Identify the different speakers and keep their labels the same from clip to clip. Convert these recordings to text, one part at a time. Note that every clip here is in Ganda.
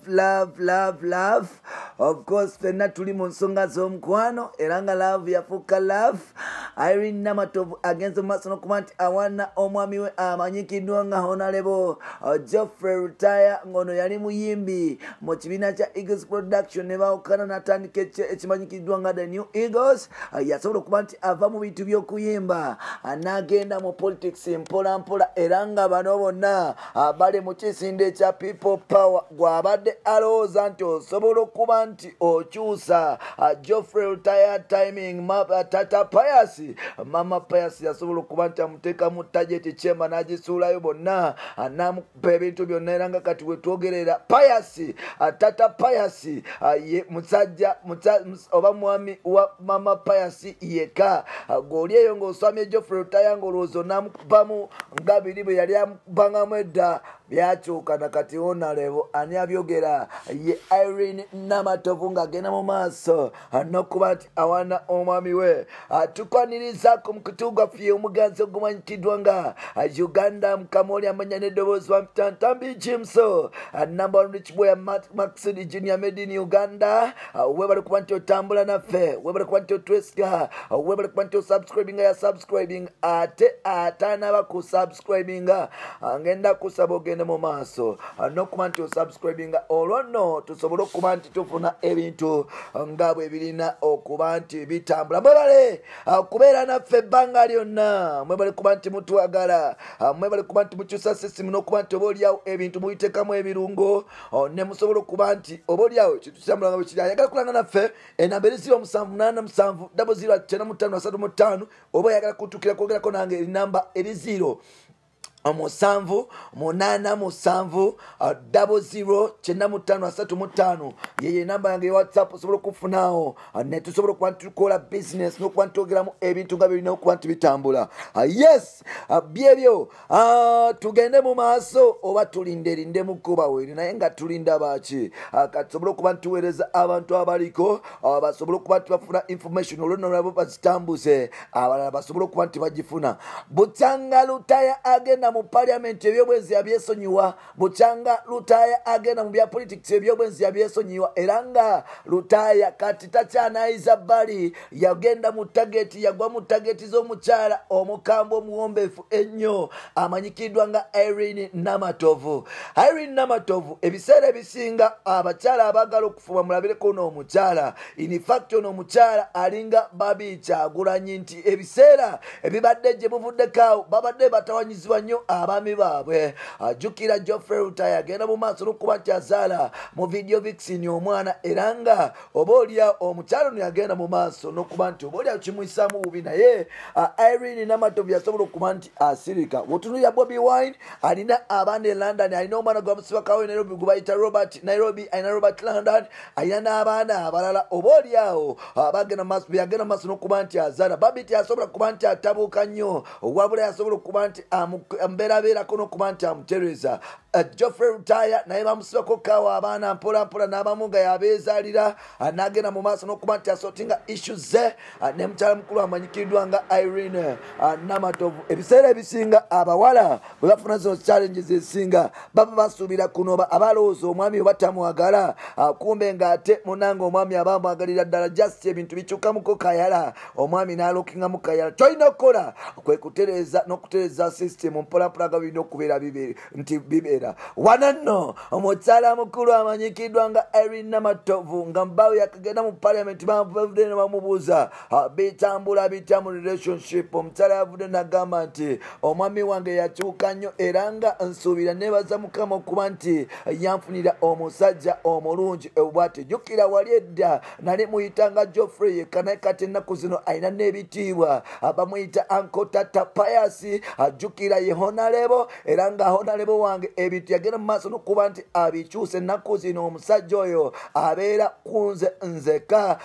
Speaker 1: Love, love, love. Of course, fenna tuli mu nsonga z'omukwano era nga love yafuuka love. Irene Namatovu agenze mu maaso n'okuba nti awana omwami we amanyikiddwa nga Honorable Geoffrey Lutaaya, ng'ono yali muyimbi mu kibiina kya Eagles Production ne baawukana n'atandika ekimanyikiddwa nga The New Eagles. Yasobola okuba nti ava mu bintu by'okuyimba n'agenda mu politics mpola mpola, era nga bano bonna bali mu kisinde ekya People Power. Gw'abadde alowooza nti osobola okuba nti okyusa Geoffrey Lutaaya timing, Tata Pius, Mama Pius yasobola okuba nti amuteekamu target chamber n'agisuulayo bonna, n'amukupa ebintu byonna, era nga kati wetwogerera Pius, Tata Pius ye musajja oba mwami wa Mama Pius yekka. Gw'oli eyo ng'oswamye Geoffrey Lutaaya ng'olowooza onaamukubamu nga biri bwe yali amukubangamu edda, byakyuka na kati Honorable ani abyogera ye Irene Namatovu ng'agenda mu maaso n'okuba nti awana omwami we. Tukwaniriza ku mukutu gwaffe omuganzi ogumanyikiddwa nga Uganda Mukamoli, amanya n'eddoboozi wa Ntambi Jimso, number one rich boy Maxid Junior made in Uganda. Webale kuba nti otambula naffe, webale kuba nti otwesiga, webale kuba nti osubscribinga ya subscribing, ate atanaba kusubscribinga ngenda kusaba ogende mu maaso n'okuba nti osubscribinga, olwo nno tusobole okuba nti tufuna ebintu nga bwe birina okuba nti bitambula. Mwebale kubeera naffe ebbanga lyonna, mwebale kuba nti mutwagala, mwebale kuba nti mukyusa system n'okuba nti oba oliawo ebintu mubiteekamu ebirungo ne musobola okuba nti oba oliawo ekintu kitambula nga bwe kiri. Ayagala kulanga naffe, enamba eri 0787 00 95 35, oba oyagala kutuukira kwogerako nange, enamba eri 0 7 8 7 00 95 35. Yeye namba yange ya WhatsApp, osobola okufunaawo ne tusobola okuba nti tukola business n'okuba nti twogeramu ebintu nga birina okuba nti bitambula. Yes, byebyo. Tugende mu maaso oba tulinderinde mukuba weeri, naye nga tulinda baki? Kati tusobole okuba nti tuweereza abantu abaliko, basobole okuba nti bafuna information, olwo nno nabo bazitambuze, abalala basobole okuba nti bagifuna. Bukyanga Lutaaya agenda mu parliament, ebyobwenzi yabyesonyiwa. Bukyanga Lutaaya agenda mu bya politics, ebyobwenzi yabyesonyiwa, era nga Lutaaya kati takyanayiza bbali. Yagenda mu target, yagwa mu target z'omukyala omukambwe omuwombeefu ennyo amanyikiddwa nga Irene Namatovu. Irene Namatovu, ebiseera ebisinga abakyala abaagala okufuba mulabireko n'omukyala. In fact, ono omukyala alinga Babi Kyagulanyi, nti ebiseera ebibadde gye buvuddeko awo babadde batawanyizibwa nnyo abaami baabwe. Ajjukira Geoffrey Lutaaya agenda mu maaso n'okuba nti azaala mu video vixen omwana, era nga oba olya omukyala ono yagenda mu maaso n'okuba nti oba olya kimuyisaamu bubi, naye Irene Namatovu yasobola okuba nti asirika. Wotunulira Bobi Wine, alina abaana e London, alina omwana gwe bamusibakawo e Nairobi gwe bayita Robert Nairobi, alina Robert London, alina n'abaana abalala oba oliawo bagenda mu maaso, yagenda mu maaso n'okuba nti azaala. Babi teyasobola kuba nti atabuuka nnyo, wabula yasobola okuba nti amubeerabeerako n'okuba nti amutereeza. Geoffrey Lutaaya naye bamusibako kawa abaana mpola mpola, n'abamu nga yabeezaalira, n'agenda mu maaso n'okuba nti asortinga issues ze ne mukyala mukulu amanyikiddwa nga Irene Namatovu. Ebiseera ebisinga abawala bwe bafuna zino challenges ezisinga, baba basuubira kunoba, abalowooza omwami oba tamwagala, kumbe ng'ate munange omwami aba amwagalira ddala, just ebintu bikyukamuko kayala, omwami n'alookingamu kayala. Kyolina okukola kwe kutereeza n'okutereeza system mpolampola nga birina okubeera nti bibeera. Wano nno omukyala mukulu amanyikiddwa nga Irene Namatovu nga mbaawe yakagenda mu parliament, bavudde ne bamubuuza bitambula bitya mu relationship. Omukyala yavudde nagamba nti omwami wange yakyuka nnyo, era nga nsuubira nebaza Mukama okuba nti yanfunira omusajja omulungi bw'ati. Jjukira wali edda nali muyitanga Geoffrey yekka, naye kati ennaku zino alina n'ebitiibwa, bamuyita Uncle Tata Pius. Ajjukira ye Honorable, era nga Honorable wange ebintu yagenda mu maaso n'okuba nti abikyusa. Ennaku zino omusajja oyo abeera kunze nzeka,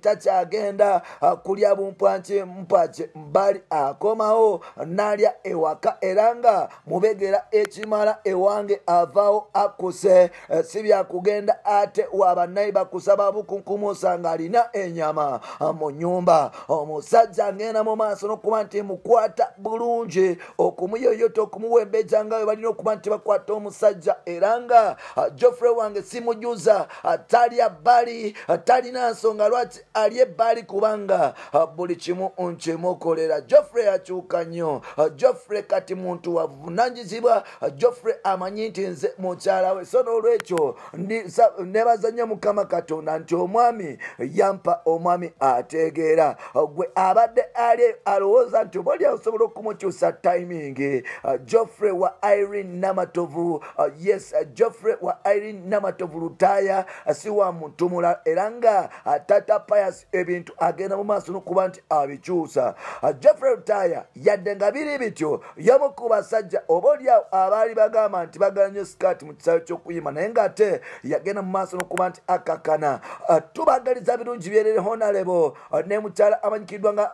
Speaker 1: takyagenda kulya bumpwanki mpaki mbali, akomawo n'alya ewaka, era nga mubegera ekimala ewange avaawo akuse. Si byakugenda ate wabannayi bakusaba bukunkumusa ng'alina enyama mu nyumba. Omusajja ngenda mu maaso n'okuba nti mukwata bulungi, okumuyoyota, okumuwembeja nga bwe balina okuba. n'okuba nti bakwata omusajja era nga Geoffrey wange simujuza tali abbali, talina nsonga lwaki ali ebbali kubanga buli kimu nkimukolera. Geoffrey akyuka nnyo. Geoffrey kati muntu wabuvunaanyizibwa. Geoffrey amanyi nti nze mukyala we, so n'olwekyo nebaza nnyo Mukama Katonda nti omwami yampa omwami ategeera. Gwe abadde ali alowooza nti oba oli osobola okumukyusa timing. Geoffrey wa Irene Namatovu, yes, Geoffrey wa Irene Namatovu Lutaaya si wa muntu mulala, era nga Tata Pius ebintu agenda mu maaso n'okuba nti abikyusa. Geoffrey Lutaaya yadde nga biri bityo, y'omu ku basajja oba oli awo abaali bagamba nti bagala nnyo sikaati mu kisaawe ky'okuyima, naye ng'ate yagenda mu maaso n'okuba nti akakana. Tubagaliza birungi byerere Honorable ne mukyala amanyikiddwa nga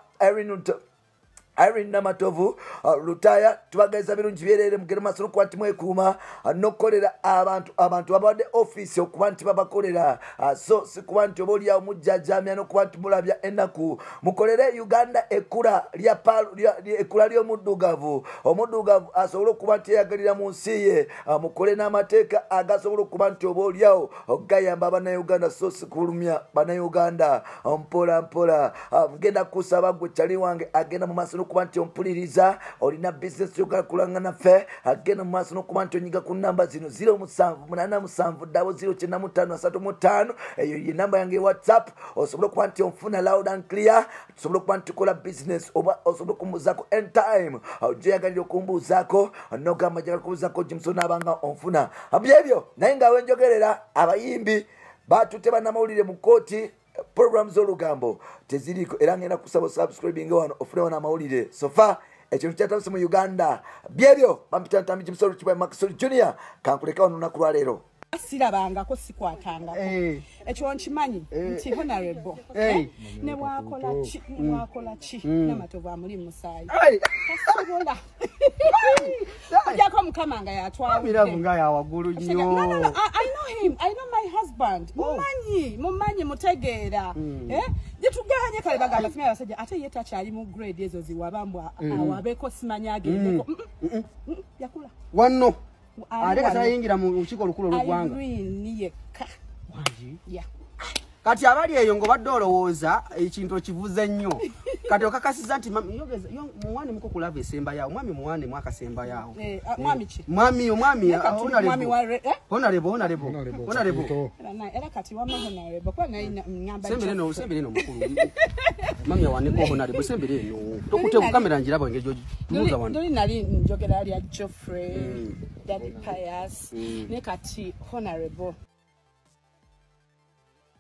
Speaker 1: Irene Namatovu Lutaaya, tubagaliza birungi byerere, mugende maaso n'okuba nti mwekuuma n'okukolera abantu. Abantu babadde ofiisi okuba nti babakolera, so si kuba nti oba oliawo mujjajamya n'okuba nti mulabya ennaku. Mukolere Uganda ekkula ly'omuddugavu, omuddugavu asobole okuba nti yeyagalira mu nsi ye. Mukole n'amateeka agasobola okuba nti oba oliawo gayamba Bannayuganda, so si kulumya Bannayuganda mpola mpola. Ngenda kusaba gwe kyali wange agenda mu maaso n'okuba nti ompuliriza, olina bizinesi yogala kulanga naffe, agenda mu maaso n'okuba nti onyiga ku namba zino 0787 095 35. Eyo ye namba yange ya WhatsApp, osobola okuba nti onfuna loud and clear, tusobole okuba nti tukola bizinesi, oba osobola okumbuuzaako anytime gyeyagalira okumbuuzaako, nogamba njagala kubuuzaako Jimson abanga onfuna byebyo. Naye nga wenjogerera abayimbi batutte bannamawulire mu kkooti, program z'olugambo teziriiko, era ngenda kusaba subscribing wano ofune wano amawulire. So far ekintu kyatandise mu Uganda byebyo. Bampita Ntambi Jimson Kibwa Maxwell Junior, kankuleka wano olunaku lwaleero.
Speaker 2: Sirabangako, sikwatangako, ekyo nkimanyi nti Honorable ne bwakola ki, ne bwakola ki, Namatovu amuli musaayi tasobola ojjako Mukama nga yatwawudde
Speaker 3: nga yawaggulu nnyo.
Speaker 2: No, no, no, I know him, I know my husband. Mumanyi, mumanyi, mutegeera. Gituganye kale bagamba simanyi abasajja, ate ye takyali mu grade ezo ziwabambwa awabeko simanyi agendeko. Yakula
Speaker 3: wanno ate katayingira mu lukiiko olukulu olw'eggwanga.
Speaker 2: Irene yekka. Yeah.
Speaker 3: Kati abali eyo ng'obadde olowooza ekintu okivuze nnyo, kati okakasiza nti muwane muko kulava esemba yawo, mwami muwane mwakasemba yawo.
Speaker 2: Mwami ki?
Speaker 3: Mwami omwami Honorable,
Speaker 2: Honorable.
Speaker 3: Honorable.
Speaker 2: Era kati wamma Honorable kuba naye ngamba
Speaker 3: sembere no, sembere no mukulu. Mami awaneko Honorable, sembere no. Tokute ku kamera njirabo engeri gy'otuuza wano.
Speaker 2: Ndoli nali njogera lya Geoffrey, Daddy Pius, ne kati Honorable.